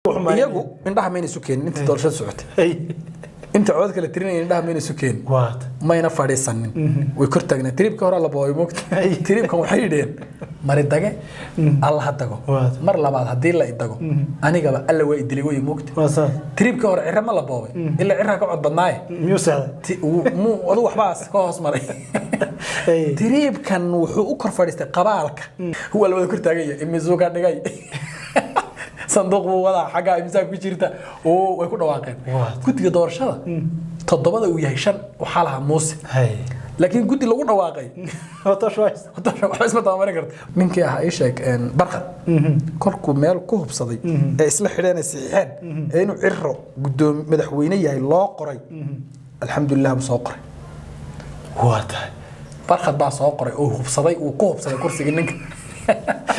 Iyagu indhaha mayna isu keenin intii doorashada socotay, inta codad kala tirinaya indhaha mayna isu keenin, mayna fadhiisanin, way kor taagnaa. Tiriibka hore la booy moogta, tiriibkan waxay yidheen mari dage alla ha dago. Mar labaad haddii la idago anigaba alla waa idilay way moogta. Tiriibka hore cira ma la boobay ilaa ciraa ka cod badnaaye. Miyuu seexday? Adu waxbaas ka hoos maray. Tiriibkan wuxuu u kor fadhiistay qabaalka, waa la wada kor taaganya. Imisuu ka dhigay sanduuq buu wadaa, xaggaa imisaa ku jirta oo way ku dhawaaqeen. Guddiga doorashada toddobada uu yahay, shan waxaa lahaa Muuse, laakiin guddi lagu dhawaaqay waxba isma tabamarin karto. Ninkii ahaa ii sheeg Barkad kolkuu meel ku hubsaday ee isla xidheen ee saxiixeen ee inuu Ciro guddoomi madaxweyne yahay loo qoray, alxamdulilah buu soo qoray. Waa tahay. Barkad baa soo qoray oo hubsaday, uu ku hubsaday kursigii ninka.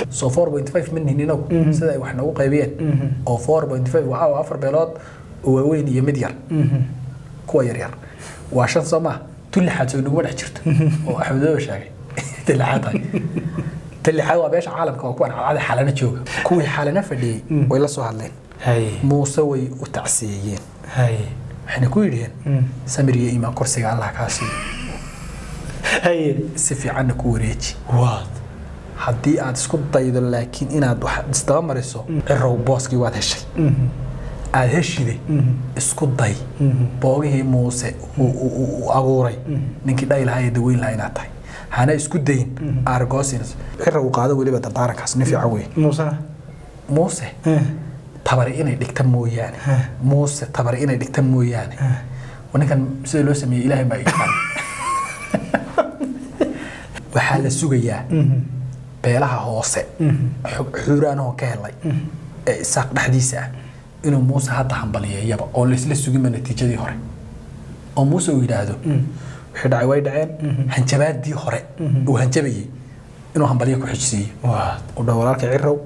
So 4.5 ma nihin inagu sida ay wax noogu qaybiyeen oo 4.5 waxaa waa afar beelood oo waaweyn iyo mid yar, kuwa yar yar waa shan, soo maaha? Tu lixaad soo inaguma dhex jirto oo Axmedooba sheegay ta lixaad tahay. Ta lixaad waa beesha caalamka, waa kuwan cadcada Xalana jooga. Kuwii Xalana fadhiyey way la soo hadleen Muuse, way u tacsiyeeyeen, waxayna ku yidhiheen samir iyo iimaan, kursiga Allah kaa siiyo, si fiicanna ku wareeji. Haddii aad isku daydo laakiin inaad wax isdaba mariso, Cirow booskii waad heshay, aad heshiday, isku day boogihii Muuse uu abuuray ninkii dhayi lahaa ee daweyn lahaa inaad tahay, hana isku dayin aargoosin. Ciro uu qaado weliba dardaarankaas, nin fiican wey. Muusena? Muuse tabari inay dhigta mooyaane, Muuse tabari inay dhigta mooyaane, ninkan sida loo sameeyey Ilaahay baa yaqaan. Waxaa la sugayaa beelaha hoose xuuraanahoo ka helay ee Isaaq dhexdiisa ah inuu Muuse hadda hambaliyeeyaba oo laisla suginba natiijadii hore, oo Muuse uu yidhaahdo wixii dhacay way dhaceen, hanjabaadii hore uu hanjabayey inuu hambaliyo ku xijsiiyo, u dhaho walaalka Cirow,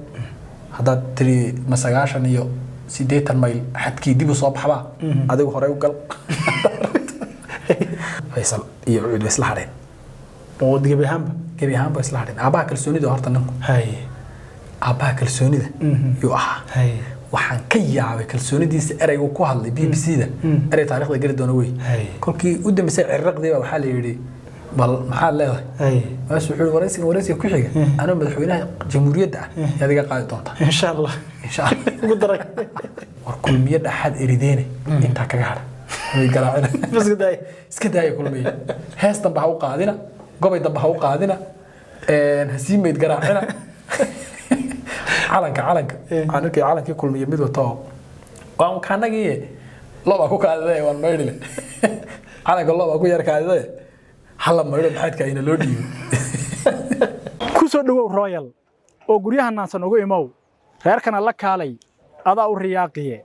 haddaad tiri ma 89 mayl xadkii dib u soo baxbaa, adigu horey u gal. Faysal iyo Cuud way isla hadheen. Oo gebi ahaanba? Gebi ahaanba isla hadheen. Aabbaha kalsoonida horta ninku, aabbaha kalsoonida yuu ahaa. Waxaan ka yaabay kalsoonidiisa ereygu ku hadlay BBC da, erey taariikhda geli doona wey. Kolkii u dambeysay cirraqdii baa waxaa la yidhi bal maxaad leedahay? Markaasuu wuxuu yihi waraysiga, waraysiga ku xiga anoo madaxweynaha jamhuuriyadda ah yaad iga qaadi doontaa. Insha Allah. Insha Allah. Ugu daray. War Kulmiye dhaxaad erideene intaa kaga hadha way garaacina. Bas daay. Iska daaya Kulmiye, hees dambe ha u qaadina, gobay dambe ha u qaadina, ha sii meyd garaacina. Calanka, calanka waxaan arkay, calankii Kulmiye mid wato oo waan kaanagii lobaa ku kaadiday, waan maydhile calanka, lobaa ku yar kaadiday, hala maydho, maxaydka ayna loo dhiibo. Ku soo dhowow Royal oo guryaha naansan ugu imow, reerkana la kaalay, adaa u riyaaqiye.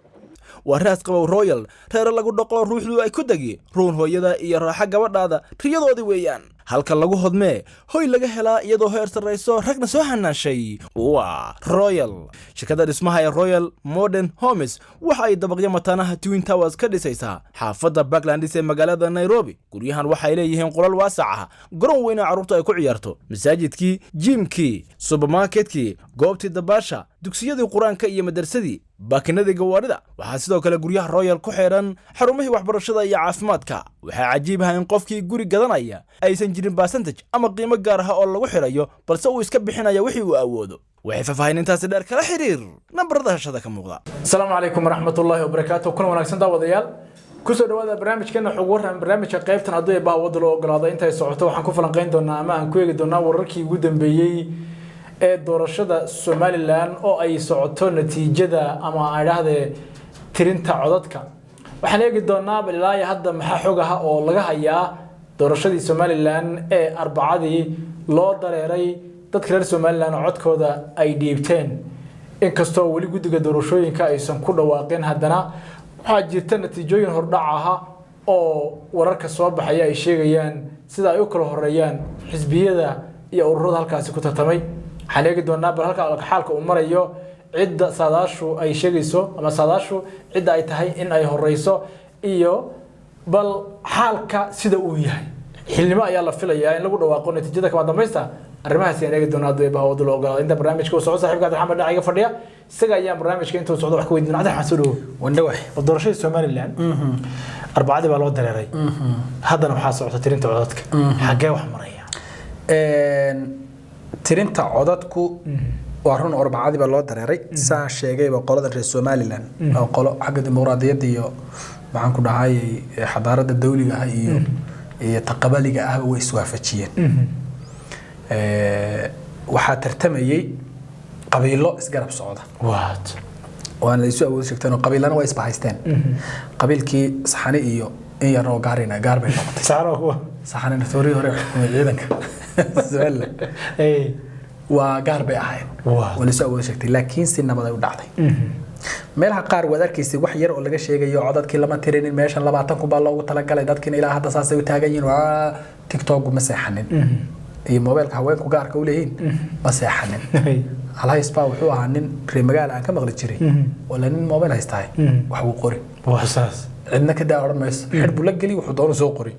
Waa raas qabow Royal, reere lagu dhaqo, ruuxdu ay ku degi, ruun hooyada iyo raaxo gabadhaada riyadoodii weeyaan. Halka lagu hodmee hoy laga helaa iyadoo heer sarrayso, ragna soo hanaanshay, waa Royal. Shirkadda dhismaha ee Royal Modern Homes waxa ay dabaqyo mataanaha Twin Towers ka dhisaysaa xaafadda Parklands ee magaalada Nairobi. Guryahan waxay leeyihiin qolal waasac ah, garoon weyn oo carruurtu ay ku ciyaarto, masaajidkii, gymkii, supermarketkii, goobtii dabaasha, dugsiyadii qur-aanka iyo madarsadii, baakinadii gawaarida. Waxaa sidoo kale guryaha Royal ku xidhan xarumihii waxbarashada iyo caafimaadka. Waxaa cajiib ah in qofkii guri gadanaya aysan jirin percentage ama qiimo gaar ah oo lagu xidhayo, balse uu iska bixinaya wixii uu awoodo. Waxay faahfaahinintaasi dheer kala xiriir nambarada hashada ka muuqda. Asalaamu calaykum waraxmatullaahi wabarakaatu. Kulan wanaagsan daawadayaal, kusoo dhawaada barnaamijkeena xog waran. Barnaamijka qaybtan haddii baa wadda loo ogolaado intay socoto waxaan ku falanqeyn doonaa ama aan ku eegi doonaa wararkii ugu dambeeyey ee doorashada Somaliland oo ay socoto natiijada ama aan idhaahdee tirinta codadka. Waxaan eegi doonaa bal ilaa iyo hadda maxaa xog ah oo laga hayaa doorashadii Somaliland ee Arbacadii loo dareeray, dadka reer Somaliland oo codkooda ay dhiibteen. Inkastoo weli guddiga doorashooyinka aysan ku dhawaaqin, haddana waxaa jirta natiijooyin hordhac aha oo wararka soo baxaya ay sheegayaan sida ay u kala horeeyaan xisbiyada iyo ururada halkaasi ku tartamay. Waxaan eegi doonaa bal halka xaalka uu marayo, cidda saadaashu ay sheegayso ama saadaashu cidda ay tahay in ay horeyso, iyo bal xaalka sida uu yahay. Xilnimo ayaa la filayaa in lagu dhawaaqo natiijada kama dambaysta. Arrimahaasi aan eegi doonaa haddii bahawada loo ogolaado inta barnaamijka uu soco. Saaxiibka Cabdiraxmaan dhinaca iga fadhiya. Isaga ayaan barnaamijka intuu socdo wax ka weydiin. Cabdiraxmaan, soo dhawow. Wandhawax. Doorashadii Somaliland Arbacadii baa loo dareeray, haddana waxaa socota tirinta codadka. Xaggee wax maraya? Tirinta codadku waa run, Arbacadii baa loo dareeray. Saa sheegayba, qolada reer Somaliland oo qolo xagga dimuqraadiyadda iyo, maxaan ku dhahay, xadaaradda dawliga ah iyo taqabaliga ahba way iswaafajiyeen. Waxaa tartamayey qabiilo isgarab socda. Waat. Waana la isu awood sheegteen oo qabiilana way isbahaysteen. Qabiilkii Saxani iyo in yarna oo gaarina gaar bay noqotay. Saaro kuwa. Saxanina toorii hore xukumay ciidanka Somaliland. Waa gaar bay ahayd. Waa la isu awood sheegtay, laakiin si nabad ay u dhacday. Meelaha qaar waad arkaysay wax yar oo laga sheegayo, codadkii lama tirinin, meeshan 20,000 baa loogu talagalay, dadkiina ilaa hadda saasay u taagan yihiin. Waa TikTok ma seexanin iyo mobeelka haweenku gaarka u leeyihiin ma seexanin. Alhays baa wuxuu ahaa nin reer magaala aan ka maqli jiray, wala nin mobile haystahay wax wuu qori. Waa saas. Cidna ka daa odhan mayso, xidh buu la geli, wuxuu doono soo qori.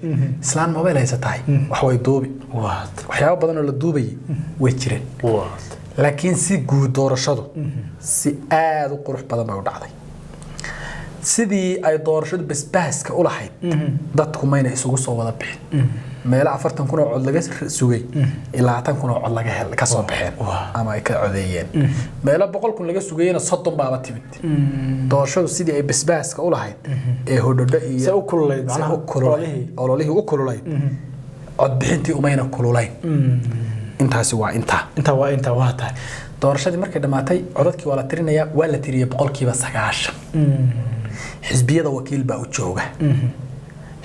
Islaan mobile haysatahay wax way duubi. Waat. Waxyaabo badan oo la duubayay way jireen. Waat. Laakiin si guud doorashadu si aada u qurux badan bay u dhacday. Sidii ay doorashadu basbaaska u lahayd, dadku mayna isugu soo wada bixin. Meelo 40,000 oo cod laga sugay, ilaa 20,000 oo cod laga hel ka soo baxeen ama ay ka codeeyeen. Meelo 100,000 laga sugayena 30 baaba timid. Doorashadu sidii ay basbaaska u lahayd ee hodhodho iyo Se u kululayd, se macnaha u kululayd, ololihii. Ololihii u kululayd, codbixintii umayna kululayn. Intaasi waa intaa. Intaa waa intaa, waa tahay. Doorashadii markay dhammaatay, codadkii waa la tirinayaa. Waa la tiriyey 90%. Xisbiyada wakiil baa u jooga.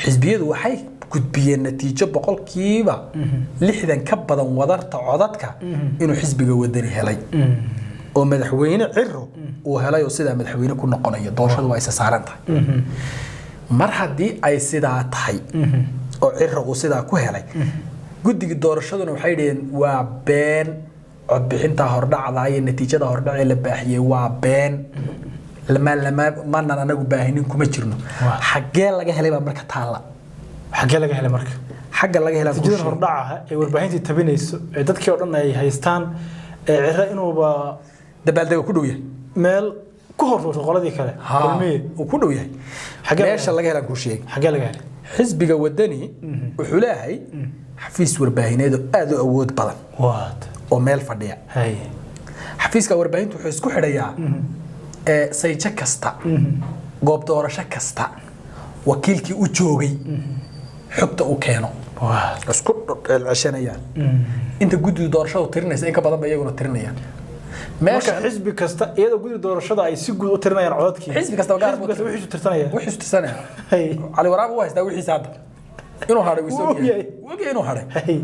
Xisbiyadu waxay gudbiyeen natiijo 60% ka badan wadarta codadka inuu xisbiga Wadani helay oo madaxweyne Ciro uu helay oo sidaa madaxweyne ku noqonayo. Doorashadu waa isa saaran tahay. Mar haddii ay sidaa tahay oo Ciro uu sidaa ku helay, guddigii doorashaduna waxay dhaheen waa been codbixinta hordhacda iyo natiijada hordhacee la baaxiyey, waa been, lama lama manan anagu baahinin kuma jirno. Xaggee laga helay baa marka taalla. Xaggee laga helay marka? Xagga laga helaa Natiijadan hordhaca ee warbaahintii tabinayso ee dadkii oo dhan ay haystaan ee Ciro inuuba dabaaldega ku dhow yahay, meel ku hortuurto qoladii kale, Kulmiye. Uu ku dhow yahay. Xaggee laga Meesha laga helaan kuu sheegi. Xaggee laga helay? Xisbiga Wadani wuxuu leeyahay xafiis warbaahineed oo aad u awood badan waat oo meel fadhiya. Xafiiska warbaahintu wuxuu isku xidhayaa sayjo kasta, goob doorasho kasta, wakiilkii u joogay xogta uu keeno. Waat. Isku celceshanayaan. Inta guddiga doorashadu tirinaysa in ka badan ba iyaguna tirinayaan. Marka Meesha xisbi kasta, iyadoo guddi doorashada ay si guud u tirinayaan codadkii, Xisbi kasta gaar xisbi buu kasta wixiisu tirsanaya. Wixiisu tirsanaya. Cali Waraab uu haystaa wixiisa hadda inuu hadhay, wuu Wuu isog yahay. ogyahay. Wuu ogyahay inuu hadhay.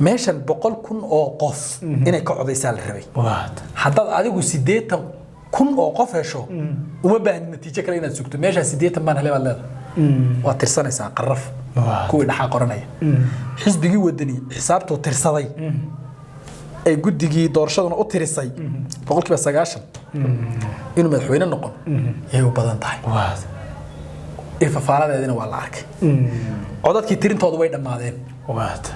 Meeshan 100,000 oo qof inay ka codaysaa la rabay. Waat. Haddaad adigu 80,000 oo qof hesho, uma baahnid natiijo kale inaad sugto. Meeshaa 80 baan helay baad leedahay, waad tirsanaysaa qaraf. Kuwii dhaxaa qoranaya. Xisbigii Wadani xisaabtuu tirsaday ay guddigii doorashaduna u tirisay, 90% inuu madaxweyne noqon yay u badan tahay. Waat. Ifafaaladeedina waa la arkay. Codadkii tirintoodu way dhammaadeen. Waat.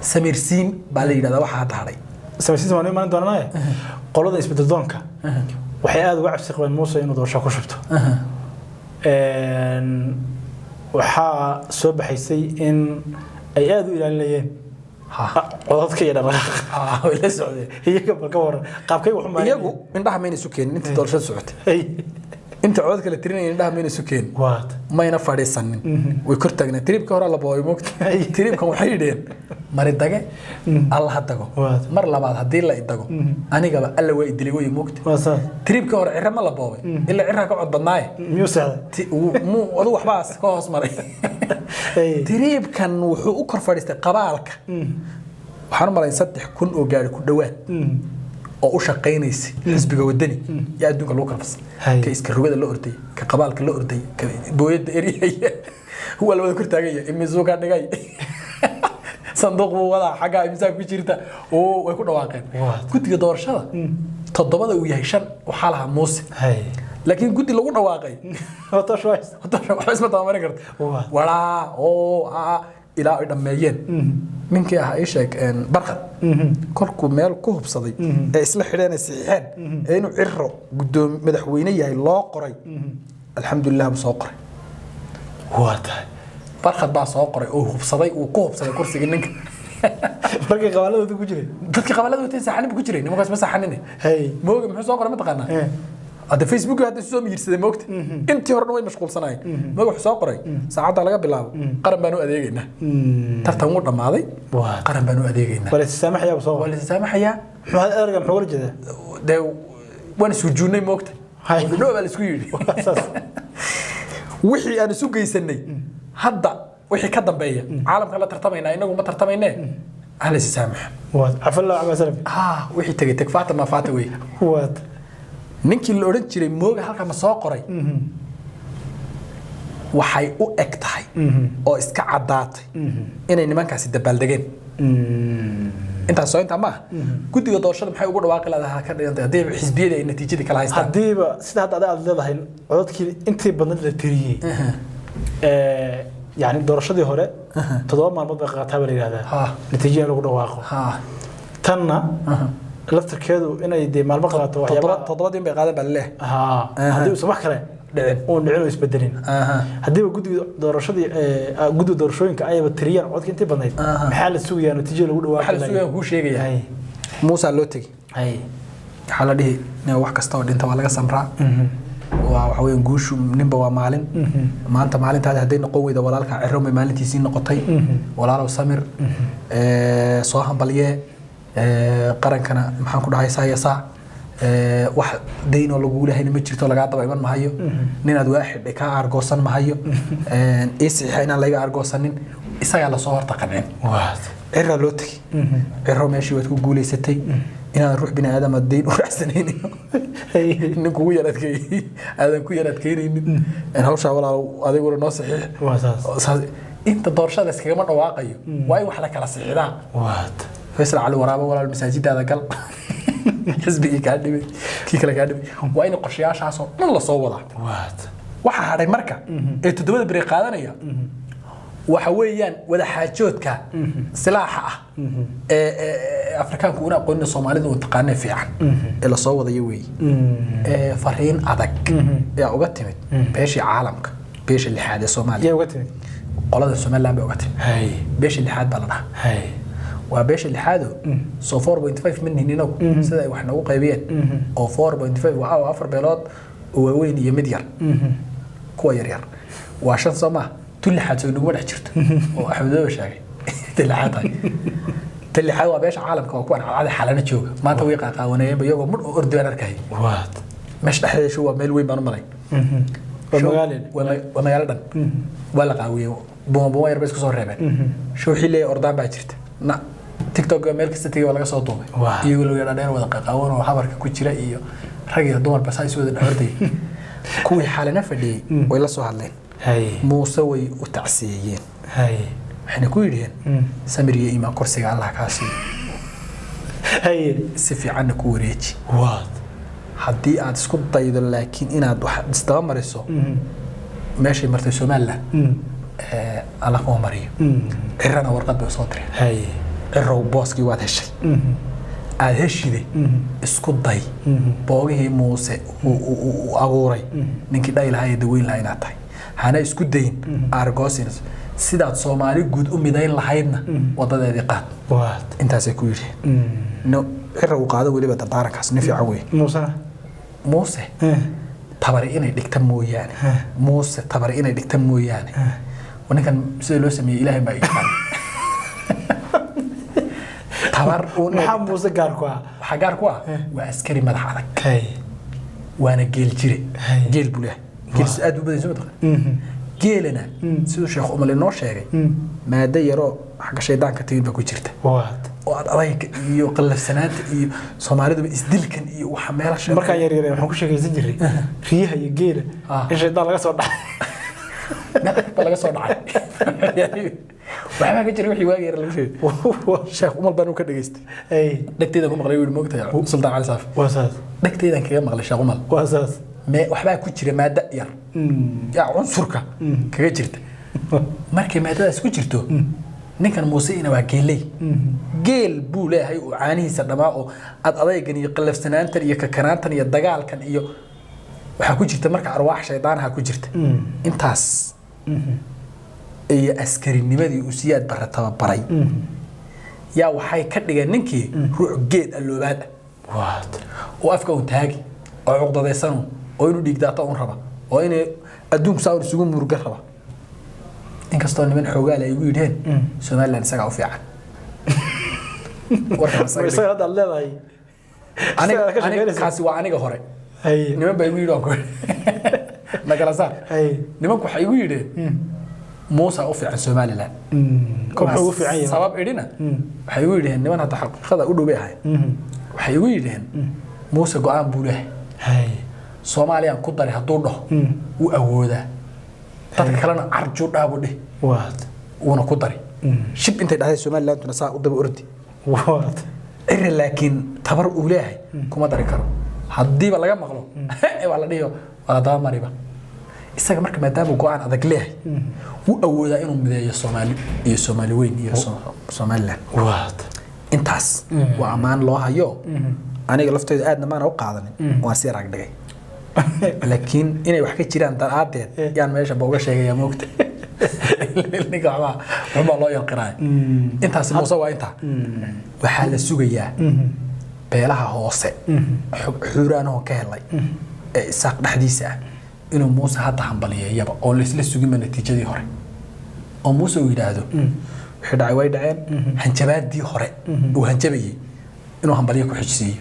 Samirsiin baa la yidhahdaa waxaa hadda hadhay. Samaysiinta waan imaan doonaaye. Qolada isbedel doonka waxay aada uga cabsi qabeen Muuse inuu doorasho ku shubto. Waxaa soo baxaysay in ay aada u ilaalinayeen codadka iyo dhaqdhaqaaqa. Way la socdeen. Iyaga bal ka waran qaabkay wax u maareeyeen? Iyagu indhaha mayna isu keenin intii doorashada socotay. Inta codadka la tirinaya indhaha mayna isu keenin. Waat. Mayna fadhiisanin, way kor taagneen. Tiriibka hore la booy moogta, tiriibkan waxay yidheen mari dage alla ha dago. Waat. Mar labaad haddii la idago anigaba alla waa idilay way moogta. Waa saas. Tiriibka hore Ciro ma la boobay ilaa Ciraa ka cod badnaaye? Miyuu seexday? Adu waxbaas ka hoos maray. Tiriibkan wuxuu u kor fadhiistay qabaalka. Waxaan u malayn 3000 oo gaari ku dhowaad oo u shaqaynaysay xisbiga Wadani iyo adduunka lagu kala fasay. Ka iska rogada la ordayay, ka qabaalka la ordayay, ka booyadda eryaya, waa la wada kor taaganya. Imisuu ka dhigay, sanduuq buu wadaa, xaggaa imisaa ku jirta oo way ku dhawaaqeen. What? Guddiga doorashada toddobada uu yahay, shan waxaa lahaa Muuse, laakiin guddi lagu dhawaaqay. Waa toosh ways. Waxba isma tabamarin karto. What? Walaa oo aa ilaa ay dhammeeyeen. Ninkii ahaa ii sheeg Barkhad kolkuu meel ku hubsaday ee isla xidheen ay saxiixeen ee inuu Ciro gudoomi madaxweyne yahay loo qoray, alxamdulilah buu soo qoray. Waa tahay. Barkhad baa soo qoray oo hubsaday, uu ku hubsaday kursigii ninka. Markii qabaaladooda ku jiray. Dadkii qabalada wateen saxanin buu ku jiray, nimankaas ma saxanine. Mooge muxuu soo qoray mataqaanaa? Hadda Facebook hadda soo miyirsaday moogta, intii hore dhan way mashquulsanaayeen. Mooge wuxuu soo qoray: saacadda laga bilaabo qaran baan u adeegaynaa, tartan wuu dhammaaday, qaran baan u adeegaynaa. Waa la issaamaxayaa buu soo Waa qoray. la issaamaxayaa. Muxuu erayga muxuu ula jeedaa? Dee waan ishujuunnay moogta. Dhow baa la isku yidhi. Waa saas. Wixii aan isu geysanay, hadda wixii ka dambeeya caalamka la tartamaynaa, inagu ma tartamaynee, hala is saamaxo. Waa cafalla camaa salaf. Ha, wixii tegey teg, faata ma faata wey. Waa. Ninkii la odhan jiray Mooga halkaa ma soo qoray, waxay u eg tahay oo iska caddaatay inay nimankaasi dabaaldegeen. Intaas soo intaa maaha. Guddiga doorashada maxay ugu dhawaaqi lahaa ka dhigantay haddii xisbiyadii ay natiijadii kala haystaan? Haddiiba sida hadda aad leedahay codadkii intii badnayd la tiriyey, yani doorashadii hore 7 maalmood bay qaataa baa la yidhahdaa natiijo in lagu dhawaaqo. Tanna laftirkeedu inay dee maalmo qaadato waxyaaba. Toddobadiin bay qaadan baa laleeyahay. Haddii uusan wax kale dhicin, uun dhicin oo isbedelin, haddiiba guddiga doorashadii guddiga doorashooyinka ayaba tiriyaan codka intii badnayd, maxaa la sugayaa natiijo lagu dhawaaqi? Waxaa la sugayaan kuu sheegaya. Muusaa loo tegi. Waxaa la dhihi nin wax kasta oo dhinta waa laga samraa, waa waxa weeyaan guushu ninba waa maalin. Maanta maalintaadi hadday noqon weyda, walaalka Ciro may maalintiisii noqotay. Walaalow samir, soo hambalyee, qarankana maxaan ku dhahay saa iyo saa, wax daynoo lagugu lahayna ma jirto, lagaa daba iman mahayo, ninaad waa xidhay kaa aargoosan mahayo, ii saxiixa inaan layga aargoosanin. Isagaa lasoo horta qancin. Ciraa loo tegi. Ciro, meeshii waad ku guulaysatay, inaadan ruux bini aadama dayn u raacsanaynin, nin kugu yar adkeeyey aadan ku yar adkeynaynin hawshaa, walaal adiguna noo saxiix. Waa saas. Saas- inta doorashada iskagama dhawaaqayo, waa in wax la kala sixdaa. Faysal Cali Waraabo, walaal masaajidaada gal, xisbigii kaa dhibay kii kale kaa dhibay, waa in qorshayaashaasoo dhan lasoo wadaa. Waxa hadhay marka ee 7da beri qaadanaya waxa weeyaan wada xaajoodka silaaxa ah ee Afrikaanku una aqoonin, Soomaalidu u taqaanee fiican ee lasoo wadayo weeye. Ee fariin adag ayaa uga timid beeshii caalamka, beesha lixaad ee Soomaaliya. Yaa uga timid? Qolada Somaliland bay uga timid. Beesha lixaad baa la dhahaa. Waa beesha lixaado soo 4.5 ma nihin inagu, sida ay wax noogu qaybiyeen oo 4.5 waa afar beelood oo waaweyn iyo mid yar, kuwa yar yar waa shan, soo maaha? Tu lixaad soo inaguma dhex jirto oo Axmedooba sheegay ta lixaad tahay. Ta lixaad waa beesha caalamka, waa kuwan cadcada xalana jooga. Maanta way qaaqaawanayeenba iyagoo mudh oo ordi baan arkayay. Meesha dhexdeeda show waa meel weyn baan u malay. Waa magaalo. Waa magaalo dhan, waa la qaawiyey, buma buma yar bay isku soo reebeen. Show xilli ay ordaan baa jirta na TikTok meel kasta tegay, waa laga soo duubay iyagoo lagu yadhaa dheer wada qaqaawan oo habarka ku jira iyo rag iyo dumarba saa isu wada dhex ordayay. Kuwii xalina fadhiyey way la soo hadleen. Muuse way u tacsiyeeyeen. Waxayna ku yidhiheen: samir iyo iimaan, kursiga Allah kaa siiyo, si fiicanna ku wareeji. Haddii aad isku daydo laakiin inaad wax isdaba mariso meeshay martay Somaliland, Allah kuma mariyo. Cirana warqad bay soo direen: Cirow, booskii waad heshay, aad heshide, isku day boogihii Muuse uu abuuray ninkii dhayi lahaa iyo daweyn lahaa inaad tahay, hana isku dayin aargoosin. Sidaad Soomaali guud u midayn lahaydna wadadeedii qaad. Intaasay ku yidhi. No, Cira uu qaado weliba dardaarankaas, nin fiican wey. Muusena? Muuse tabari inay dhigta mooyaane, Muuse tabari inay dhigta mooyaane, ninkan sida loo sameeyey Ilaahay baa yaqaan. Tabar uun Maxaa Muuse gaar ku ah? Waxaa gaar ku ah waa askari madax adag, waana geel jire. Geel buu leeyahay, geel si aad u badan soo mataqaan. Geelana siduu Sheekh Umar inoo sheegay, maado yaroo xagga shaydaanka timid baa ku jirta oo aad adayga iyo qallafsanaanta iyo Soomaaliduba isdilkan iyo waxa meelasha. Markaan yar yar waxaan ku sheekaysan jiray riyaha iyo geela in shaydaan laga soo dhacay. Meel baa laga soo dhacay, waxbaa ka jira wixii waagi yar laga sheegay. Sheekh Umal baan u ka dhageystay, dhegtaydan ku maqlay, wuu moogtahay Sultaan Cali Saafi. Waa saas. Dhegtaydan kaga maqlay Sheekh Umal. Waa saas. Me waxbaa ku jira maada yar yaa cunsurka kaga jirta. Markay maadadaas ku jirto Ninkan Muuse ina waa geeley, geel buu leeyahay uu caanihiisa dhamaa oo ad adaygan iyo qallafsanaantan iyo kakanaantan iyo dagaalkan iyo waxaa ku jirta marka arwaax shaydaanaha ku jirta intaas iyo askarinimadii uu Siyaad Barre tababaray yaa waxay ka dhigeen ninkii ruux geed alloobaad ah oo afka un taagi oo cuqdadaysan oo inuu dhiig daato un raba oo inay adduunku saa un isugu muruga raba. Inkastoo niman xoogaal ay igu yidheen Somaliland isagaa u fiican. Warkan isaga dhig. Isaga hadda aad leedahay Aniga isagaa ka sheekeynaysa. Kaasi waa aniga hore. Haye. Niman baa igu yidhi, waan ku nagala saar. Haye. Nimanku waxay igu yidheen Muusa u fiican Somaliland. Wuxuu ugu fiican yahay? Sabab idhina waxay igu yidheen, niman hadda xaqiiqada u dhow bay ahayn, waxay igu yidheen Muuse go-aan buu leeyahay. Haye. Soomaaliyaan ku daray hadduu dhaho, wuu awoodaa. Dadka kalena carjuu dhaabu dheh, wuuna ku dari shib intay dhahday Somalilandtuna saa u daba ordi. Cira laakiin tabar uu leeyahay kuma dari karo. Haddiiba laga maqlo waa la dhihi, waa la daba mariba isaga. Marka maadaama uu go-aan adag leeyahay, wuu awoodaa inuu mideeyo Soomaali iyo Soomaali weyn iyo Somaliland. Intaas waa ammaan loo hayo. Aniga lafteyda aadna maana u qaadanin, waan si raag dhigay, laakiin inay wax ka jiraan daraadeed yaan meesha ba uga sheegaya. Moogta ninka waxbaa waxbaa loo yarqiraaya. Intaasi Muuse waa intaa. Waxaa la sugayaa beelaha hoose xog xuuraanahoo ka helay ee Isaaq dhexdiisa ah inuu Muuse hadda hambaliyeeyaba oo laisla suginba natiijadii hore, oo Muuse uu yidhaahdo wixii dhacay way dhaceen. Hanjabaadii hore uu hanjabayey inuu hambaliyo ku xijsiiyo,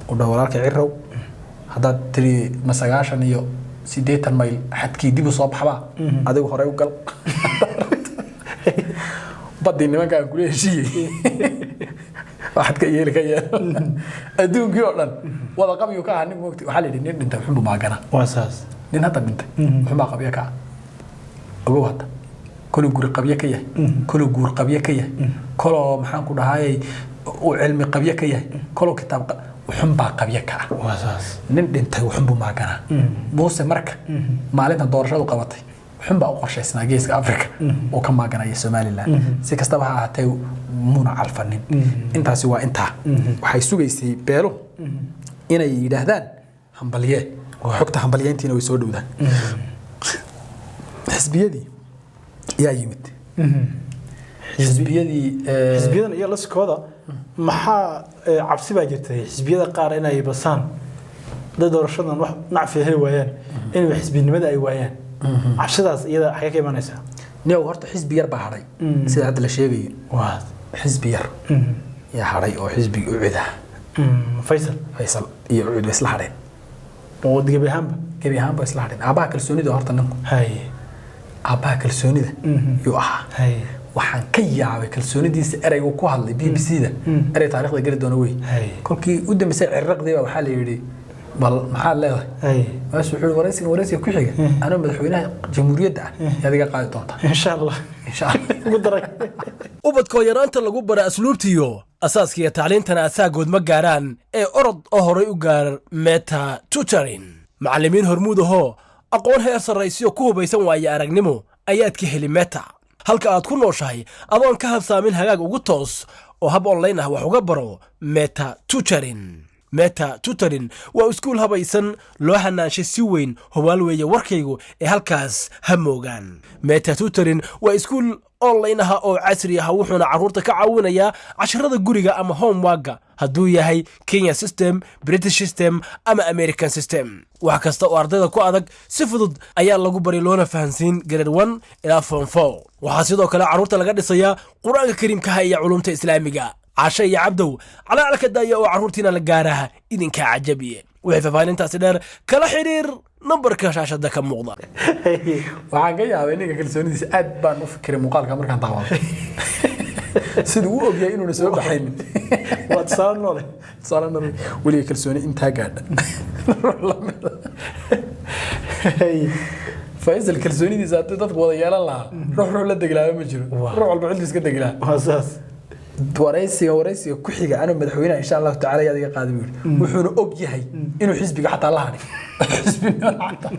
uu dhaho walaalka Cirow, haddaad tiri ma 89 mayl xadkii dib u soo baxbaa, adigu horey u gal badii nimanka aan kula heshiiyey, waxaad ka yeeli ka yeel. Adduunkii oo dhan wada qabyuu ka ahaa nin. Mogti waxaa la yidhi nin dhintay wuxunbu maagana. Waa saas. Nin hadda dhintay wuxunbaa qabyo ka ah. Ogow, hadda koluu guri qabyo ka yahay, koluu guur qabyo ka yahay, koloo maxaan ku dhahayay uu cilmi qabyo ka yahay, koloo kitaab wuxunbaa qabyo ka ah. Waa saas. Nin dhintay wuxunbuu maaganaa. Muuse marka maalintan doorashadu qabatay wuxunbaa u qorshaysnaa Geeska Africa oo ka maaganaya Somaliland. Si kastaba ha ahaatee, muuna calfanin. Intaasi waa intaa. Waxay sugaysay beelo inay yidhaahdaan hambalye. Xogta hambalyeyntiina way soo dhowdaan. Xisbiyadii yaa yimid, xisbiyadii Xisbiyadan iyo laskooda maxaa cabsi baa jirtay xisbiyada qaar inay basaan dad doorashadan wax nacfi heli waayaan, inay xisbinimada ay waayaan. Cabsidaas iyada xagee ka imanaysaa? Niyow, horta xisbi yar baa hadhay sida hadda la sheegayo. Xisbi yar yaa hadhay oo xisbigii UCID ah. Faysal. Faysal iyo UCID way isla hadheen. Oo gebi ahaanba? Gebi ahaanba isla hadheen. Aabbaha kalsoonida horta ninku, aabbaha kalsoonida yuu ahaa. Waxaan ka yaabay kalsoonidiisa ereygu ku hadlay BBC da, erey taariikhda geli doona wey. Kolkii u dambeysay cirraqdii baa waxaa la yidhi bal maxaad leedahay? Maas wuxuu yihi waraysiga, waraysiga ku xiga anoo madaxweynaha jamhuuriyadda ah yaad iga qaadi doontaa. Insha Allah. Insha Allah. Ugu daray. Ubadkoo yaraanta lagu bara asluubtiyo asaaskiiyo tacliintana asaagood ma gaaraan ee orod oo horay u gaar Meta Tutoring. Macallimiin hormuud ahoo aqoon heer sarraysiyo ku hubaysan waayo aragnimo ayaad ka heli Meta halka aad ku nooshahay adoon ka habsaamin. Hagaag ugu toos oo hab online ah wax uga baro Meta Tutoring. Meta Tutoring waa iskuul habaysan loo hanaanshay si weyn, hubaal weeye warkaygu ee halkaas ha moogaan. Meta Tutoring waa iskuul online ah oo casri ah, wuxuuna carruurta ka caawinayaa casharada guriga ama homework-ga, hadduu yahay Kenya system, British system ama American system. Wax kasta oo ardayda ku adag si fudud ayaa lagu bari loona fahansiin grade 1 ilaa form 4. Waxaa sidoo kale carruurta laga dhisayaa Qur-aanka Kariimkaha iyo culumta Islaamiga. Cashe iyo Cabdow calaalka daaya oo carruurtiina la gaaraha idinkaa cajabiye. Wixii faahfaahintaasi dheer kala xiriir nambarka shaashada ka muuqda. Waxaan ka yaabay ninka kalsoonidiisa. Aad baan u fikiray muuqaalka markaan daawaday siduu u ogyahay inuuna soo baxaynin. Waa tusaale noole. Tusaale noole. Weliga kalsooni intaa gaadha. Faysal kalsoonidiisa haddii dadku wada yeelan lahaa, ruux ruux la degi lahaa ma jiro. Ruux walba cidliis ka degi lahaa. Waa saas. Waraysiga ku xiga anuu madaxweynaha, insha Allahu tacaala, yaad iga qaadi, buu yidhi. Wuxuuna og yahay inuu xisbiga xataa la hadhay, xisbinimada xataa.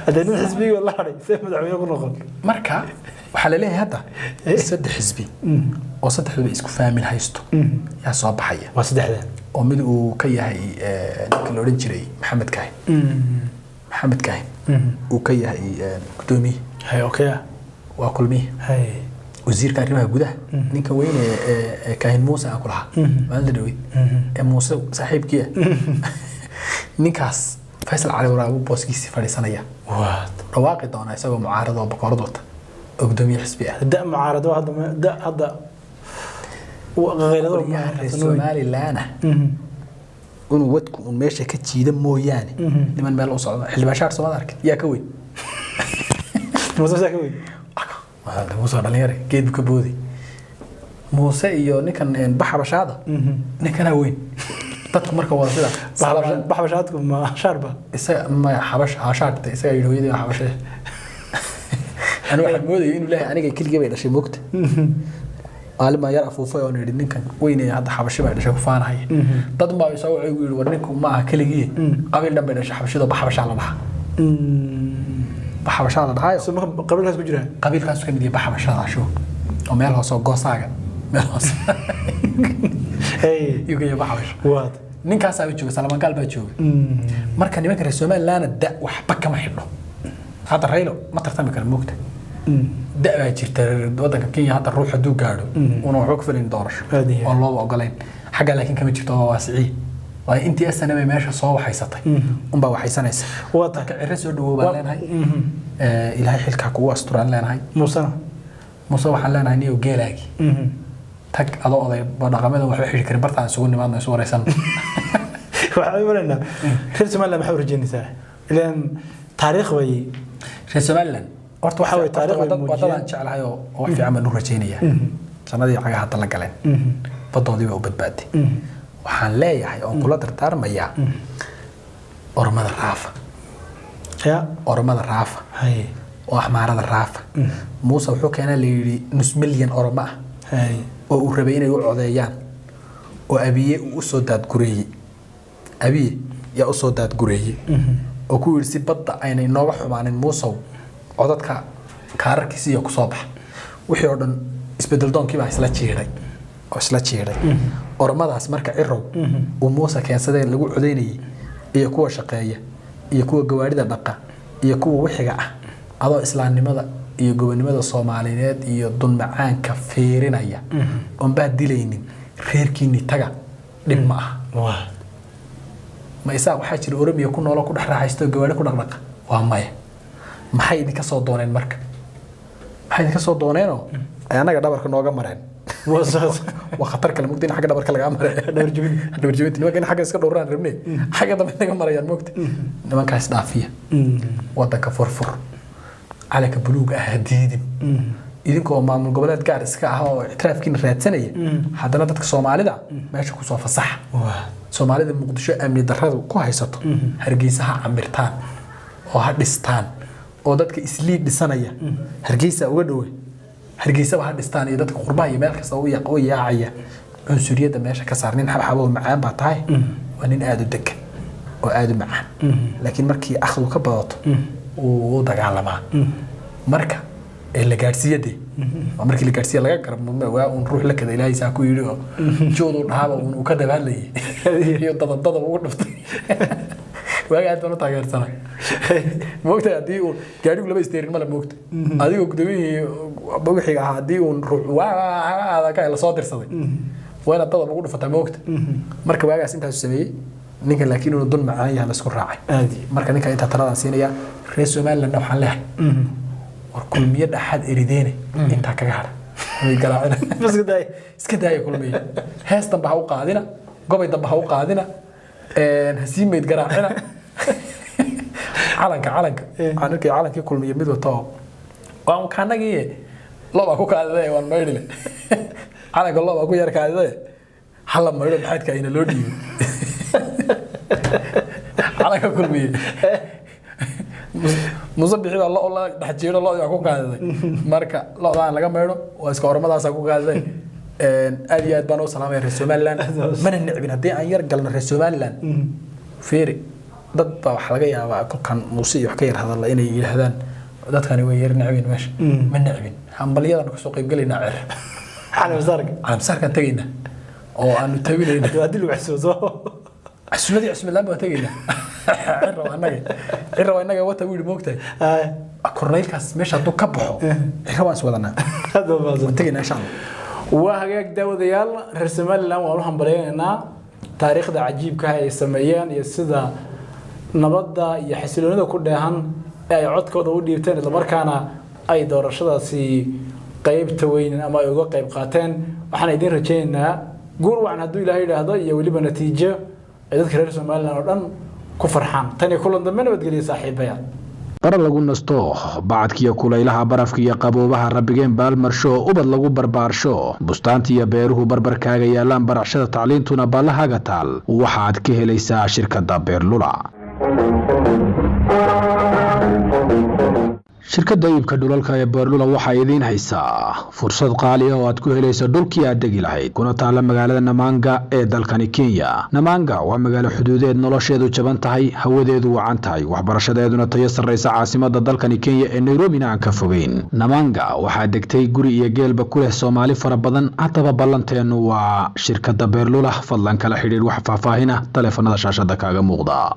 Haddee nin xisbigii la hadhay see madaxweyne ku noqon? Marka waxaa la leeyahay hadda saddex xisbi oo saddexduba isku faamil haysto yaa soo baxaya. Waa saddexda. Oo mid uu ka yahay ninka la odhan jiray Maxamed Kaahin, Maxamed Kaahin uu ka yahay gudoomiye. Hay, okay. Waa Kulmiye. Hay. Wasiirka arrimaha gudaha, ninka weyne ee Kaahin Muuse aan ku lahaa maalinta dhaweyd ee Muuse saaxiibkii ah, ninkaas Faysal Cali Waraabe booskiisii fadhiisanaya. What? Dhawaaqi doona isagoo mucaarad oo boqorad wata oo gudoomiye xisbi ah. Da mucaarado hadda da hadda qaylado. Qolyaha reer Somaliland ah inuu wadku un meesha ka jiida mooyaane, niman meel u socdo. Xildhibaan Shaar soomad arkin? Yaa ka weyn? Muuse saa ka weyn. Waa Muuse, waa dhalinyare, geed buu ka booday Muuse iyo ninkan Baxabashaada, ninkanaa weyn. Dadku marka wada sida Baxbashaadku ma shaarba? Isaga maya, xabash hashaagta isaga yidhi hooyadii waa xabashe. Anigu waxaan moodayay inuu leeyahay aniga keligii bay dhashay. Moogta maalin baan yar afuufay oon idhi ninkan weynaya hadda xabashi bay dhashay ku faanahaya. Dad baa isoo wuxuu igu yidhi, war ninku ma aha keligii, qabiil dhan bay dhashay xabashido, Baxabashaa la dhahaa, Baxabashaa la dhahaayo. So marka qabiilkaas ku jira? Qabiilkaasu ka mid yahay Baxabashada asho oo meel hoose oo goosaaga meel hoose Hey. yuu ka yahay Baxabash. What? Ninkaasaa jooga, Salamangaal baa jooga. Marka nimanka reer Somalilandna da waxba kama xidho. Hadda Raylo ma tartami kara, moogta da baa jirta wadanka Kenya hadda ruux hadduu gaadho una waxba ku filayn doorasho Aad iyo aad. oon looba ogolayn xagga, laakiin kama jirto, waa waasiciye, waayo intii SNM ay meesha soo waxaysatay unbaa waxaysanaysa. Waa tahay. Marka Ciro soo dhawow baan leenahay. Ilaahay xilkaa kugu asturaan leenahay. Muusena? Muuse waxaan leenahay, niyow geelaagii tag, adoo oday dhaqamada waxba xidhi karin, bartaan isugu nimaadno, isu waraysan. Waxaan imanaynaa reer Somaliland. Maxaa u rajeynaysaa? Ilaan taariikh bay Reer Somaliland horta Waxa weeye taariikh bay waa muujiyeen. dadaan jeclahay oo wax fiican baan u rajaynayaa. Jannadii cagaha hadda la galeen, badoodii baa u badbaaday. Waxaan leeyahay oon kula dardaarmayaa Oromada raafa. Ya. Oromada raafa Hay. oo Axmaarada raafa. Muuse wuxuu keenaa la yidhi 0.5 milyan Oromo ah Hay. oo uu rabay inay u codeeyaan oo Abiye uu usoo daadgureeyey. Abiye yaa usoo daadgureeyey oo ku yidhi si badda aynay nooga xumaanin, Muusow, codadka kaararkiisa iyo kusoo baxa. Wixii oo dhan isbedel doonkii baa isla jiidhay oo isla jiidhay Oromadaas. Marka Cirow uu Muuse keensadee lagu codeynayay iyo kuwa shaqeeya iyo kuwa gawaarida dhaqa iyo kuwa wixiga ah, adoo islaamnimada iyo gobonimada Soomaaliyeed iyo dunmacaanka fiirinaya oon baa dilaynin, reerkiinni taga, dhib ma aha. Waa. Ma Isaaq waxaa jira Oromiya ku nooloo ku dhex raaxaysto oo gawaari ku dhaqdhaqa? Waa maya. Maxay idinka soo dooneen? Marka maxay idinka soo dooneenoo ay annaga dhabarka nooga mareen? Waa saas. Waa khatar kale, mugta in xagga dhabarka lagaa maray. Dhabar jebin. Dhabar jebinta. Nimanka in xagga iska dhowraan rabne, xagga dambe naga marayaan, mogta. Nimankaas dhaafiya, wadanka furfur, calanka buluuga ah ha diidin. Idinkoo maamul goboleed gaar iska ah oo ictiraafkiina raadsanaya, haddana dadka Soomaalida meesha kusoo fasaxa. Waa. Soomaalida Muqdisho amni darradu ku haysato, Hargeysa ha camirtaan oo ha dhistaan, oo dadka islii dhisanaya Hargeysa uga dhowe, Hargeysaba ha dhistaan, iyo dadka qurbaha iyo meel kasta u yaacaya. Cunsuriyadda meesha ka saar. Nin xabxabo macaan baa tahay, waa nin aada u degan oo aada u macaan, laakiin markii akhdu ka badato wuu u dagaalamaa. Marka ee la gaadhsiiye dee, waa markii la gaadhsiiye laga garab mudme, waa uun ruux la kada Ilaahay saa ku yidhi oo jooduu dhahaaba uun uu ka dabaadlayay iyo dadab dadab ugu dhuftay. Waaga aad baan u taageersanay, moogtahay. Haddii uu gaadhigu laba isteerin male, moogta, adigoo gudoomiyihii wixiga ahaa, haddii uun ruux waa ka la soo dirsaday, waa inaad dadab ugu dhufataa, moogta. Marka waagaas intaasu sameeyey ninkan, laakiin inuu dun macaan yahay la isku raacay. Aad iyo. Marka ninka intaa taladaan siinaya. Reer Somalilandna waxaan leeyahay, war Kulmiye dhaxaad erideene intaa kaga hadha. Way garaacina. Bas ka daay. Iska daaya Kulmiye, hees dambe ha u qaadina, gobay dambe ha u qaadina, ha sii meyd garaacina. Calanka waxaan arkay calankii Kulmiye mid wata oo waan kaanagii lobaa ku kaadiday, waan maydhile, calanka lobaa ku yar kaadiday, hala maydho, maxaadka ina loo dhiibo calanka Kulmiye. Muuse Bixi baa lo la dhex jiiro, lo'dii baa ku kaadiday. Marka lo'daan laga maydho, waa iska Oromadaasaa ku kaadiday. Aad iyo aad baan u salaamaya reer Somaliland, mana necbin haddii aan yar galno reer Somaliland. Fiiri, dad baa waxaa laga yaabaa kolkan Muuse iyo wax ka yar hadalla inay yidhaahdaan dadkani way yar necbin meesha. Ma necbin, hambalyadan kasoo qaybgalaynaa cer Caleemasaarka. Caleemasaarkaan tegaynaa oo aanu tabinayna. Haddii lagu xasuuso. Casuumadii cusmadlaan baan tegaynaa. Cira waa annaga, cira waa innaga wata wiil, moogtahay. Korneylkaas meesha hadduu ka baxo, cira waan is wadanaa. Aad baa mahadsan. Waan tegaynaa, insha Allah. Waa hagaag, daawadayaal, reer Somaliland waan u hambalyaynaynaa taariikhda cajiibka ah ay sameeyeen iyo sida nabadda iyo xasiloonida ku dheehan ee ay codkooda u dhiibteen, islamarkaana ay doorashadaasi qaybta weyn ama ay uga qayb qaateen. Waxaan idiin rajaynaynaa guur wacan hadduu Ilaahay yidhaahdo, iyo weliba natiijo ay dadka reer Somaliland oo dhan ku farxaan. Tan iyo kulan dambe, nabadgelya, saaxiibayaal. Bara lagu nasto bacadkiyo kulaylaha, barafka iyo qaboobaha, rabbigeen baalmarsho, ubad lagu barbaarsho, bustaanta iyo beeruhu barbarkaaga yaalaan, barashada tacliintuna baallahaaga taal, waxaad ka helaysaa shirkadda Beerlula. Shirkadda iibka dhulalka ee Beerlula waxaa idiin haysaa fursad qaali ah oo aad ku helayso dhulkii aad degi lahayd, kuna taalla magaalada Namanga ee dalkani Kenya. Namanga waa magaalo xuduudeed nolosheedu jaban tahay, hawadeedu wacan tahay, waxbarashadeeduna tayo sarraysa, caasimada dalkani Kenya ee Nairobina aan ka fogeyn. Namanga waxaa degtay guri iyo geelba ku leh Soomaali fara badan. Haddaba ballanteennu waa shirkadda Beerlula. Fadlan kala xidhiidh wax faahfaahina taleefanada shaashada kaaga muuqda.